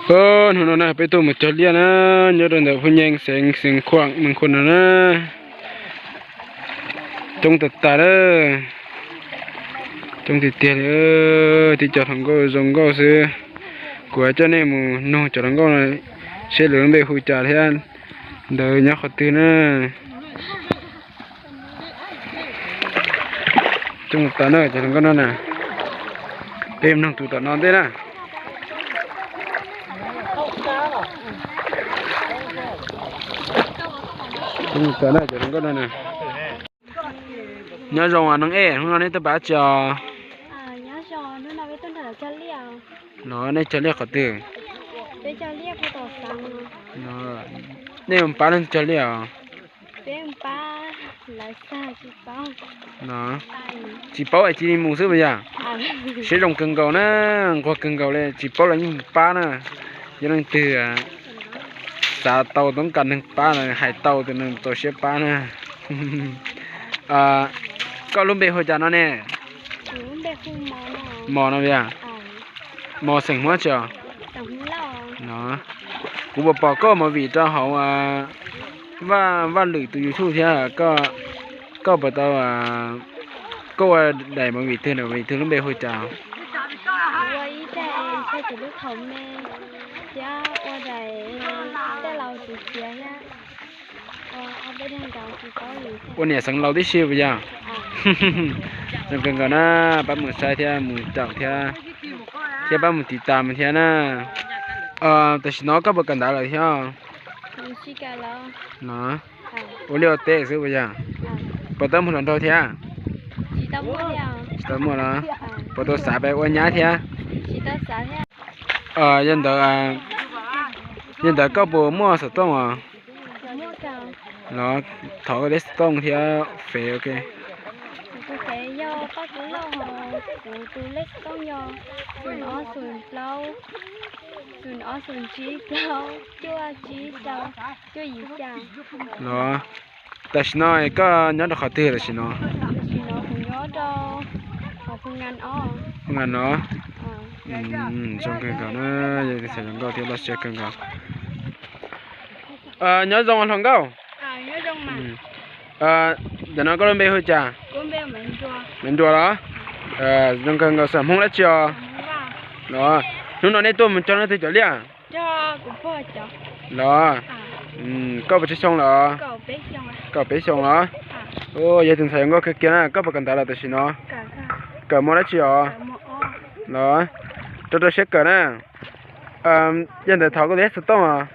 Hnub no na peb tuaj mus cog liaj na, nyob rau ntawm Phu Nyeej xeev Xeev Khuam Mees Khuam no na. Coob tag tag na, coob tiag tiag li. Tib cov hluas nkauj zoo nkauj xwb. Kuv coj nej mus nug cov hluas nkauj no seb lawv lub npe hu cas thiab ntawd nyob qhov twg na. Coob tas na cov hluas nkauj no na. Peb nug tus tom no ntej na. Coob tas na cov hluas nkauj no na. Nyob zoo neeg ej, hnub no neb tuaj pab tsi os? Los nej cog liaj qhov twg? Nej mus pab leej twg cog liaj os? Tsis paub es cia li mus xwb puas yog? Siab zoo kawg nkaus na, nquag kawg nkaus li tsis paub los yeej mus pab na. Yog leej twg xav tau toob kas neeg pab los hais tau tus neeg txaus siab pab na. Koj lub npe hu cas no ne? Mos no puas yog? Mos xeem Hmoob tsi os? Kuv puas pom koj movie rau hauv Vaj, Vaj Lwm tus YouTube thiab, koj puas tau, koj ua daim movie twg, movie twg lub npe hu cas? Ua niam xeev laus tib si puas yog? Zoo kawg nkaus na, pab mus saib thiab mus caum thiab, thiab pab mus tiv tas mus thiab na. Tam sim no koj puas kawm ntawv lawm thiab? Ua liaj ua teb xwb puas yog? Puas tau muaj hluas nraug thiab? Tsis tau muaj los? Puas tau xav pab ua nyab thiab? Yog ntawd, yog ntawd koj puas muaj xov tooj os? Los thov koj lej xov tooj thiab fev. Los tam sim no koj nyob rau qhov twg tam sim no? Hu nga no. Zoo kawg nkaus na, yog txhais zoo nkauj thiab loj siab kawg nkaus. Nyob zoo hluas nkauj. Tam no koj lub npe hu cas? Maiv Nruas los? Zoo kawg nkaus, xeem Hmoob dab tsi os? Los hnub no nej tuaj mus cog leej twg cov liaj? Los koj puas tsawg xyoo lawm? Kaum peb xyoo los? Yog tus ntxhais zoo nkauj kawg kiag na, koj puas kawm ntawv lawm tam sim no? Kawm mos dab tsi os? Los rau rau siab kawm na. Yog ntawd thov koj tus lej xov tooj os.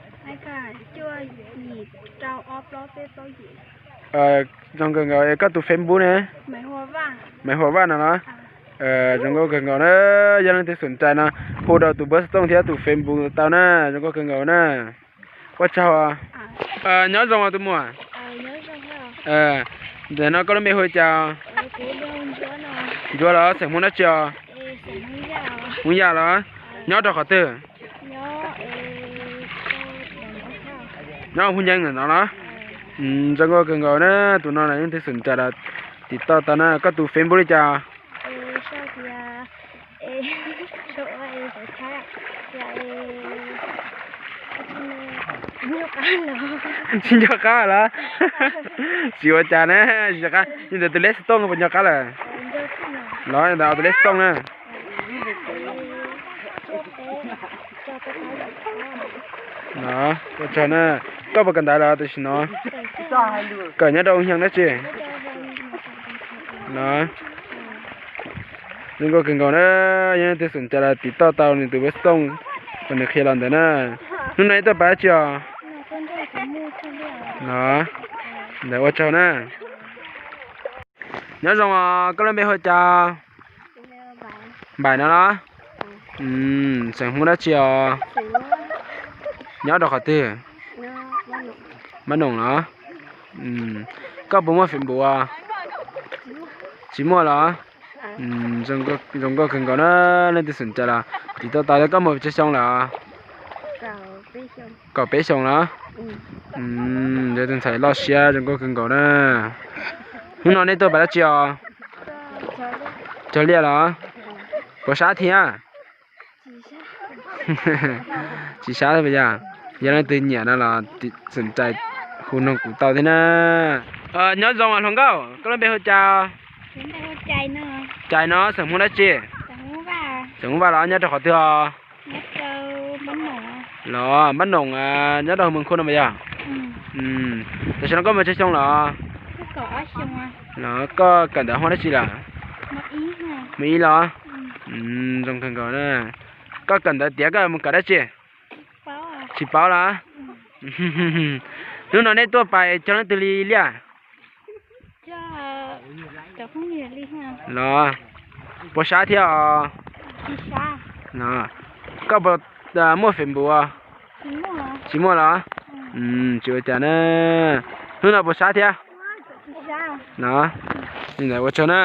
Zoo kawg nkaus, koj tus Facebook ne? Maiv Huas Vaj no los? Zoo nkauj kawg nkaus na, yog leej twg xoom rais no hu rau tus npawb xov tooj thiab tus Facebook tau na, zoo nkauj kawg nkaus na. Ua tsaug. Nyob zoo tus muam. Ntawm no koj lub npe hu li cas? Ntsuab los, xeem Hmoob dab tsi os? Hmoob Yaj los? Nyob rau qhov twg? Nyob Phu Nyeej ntawm no los? Zoo nkauj kawg nkaus na, tus no yeej twg xoom rais los tiv tauj tau na, koj tus Facebook li cas? Tsis nco qab los? Tsis ua cas na, tsis nco qab. Yog ntawd tus lej xov tooj puas nco qab lawm? Los ntawd tus lej xov tooj na. Los ua tsaug na. Koj puas kawm ntawv lawm tam sim no? Kawm nyob rau xeev dab tsi? Los zoo nkauj kawg nkaus na, yog leej twg xoom rais los tiv tauj tau nws tus npawb xov tooj uas nws qhia los ntawd na. Hnub no nej tuaj pab dab tsi os? Los ntawd ua tsaug na. Nyob zoo os, koj lub npe hu cas? Npaim no los? Xeem Hmoob dab tsi os? Nyob rau qhov twg? Mab Noom los? Koj puas muaj Facebook os? Tsis muaj los? Zoo nkauj kawg nkaus na, leej twg xoom rais los tiv tauj tau. Koj muaj tsawg xyoo lawm? Kaum peb xyoo los? Yog tus ntxhais loj siab zoo nkauj kawg nkaus na. Hnub no nej tuaj pab dab tsi os? Cog liaj los? Puas sab thiab? Tsis sab thiab puas yog? Yog leej twg nyiam no los xom rais hu noog kuv tau thiab na. Nyob zoo hluas nkauj, koj lub npe hu cas? Cais no, xeem Hmoob dab tsi? Xeem Hmoob Vaj los nyob rau qhov twg os? Los Npab Noom nyob rau Moos Khua no puas yog? Tam sim no koj muaj tsawg xyoo los? Los koj kawm ntawv hoob dab tsi lawm? Hoob ib los? Zoo kawg nkaus na. Koj kawm ntawv tiav koj mus kawm dab tsi? Tsis paub los? Hnub no nej tuaj pais cog leej twg li liaj? Los puas sab thiab os? Koj puas muaj Facebook? Tsis muaj los? Tsis ua cas na. Hnub no puas sab thiab? Los, ua tsaug na.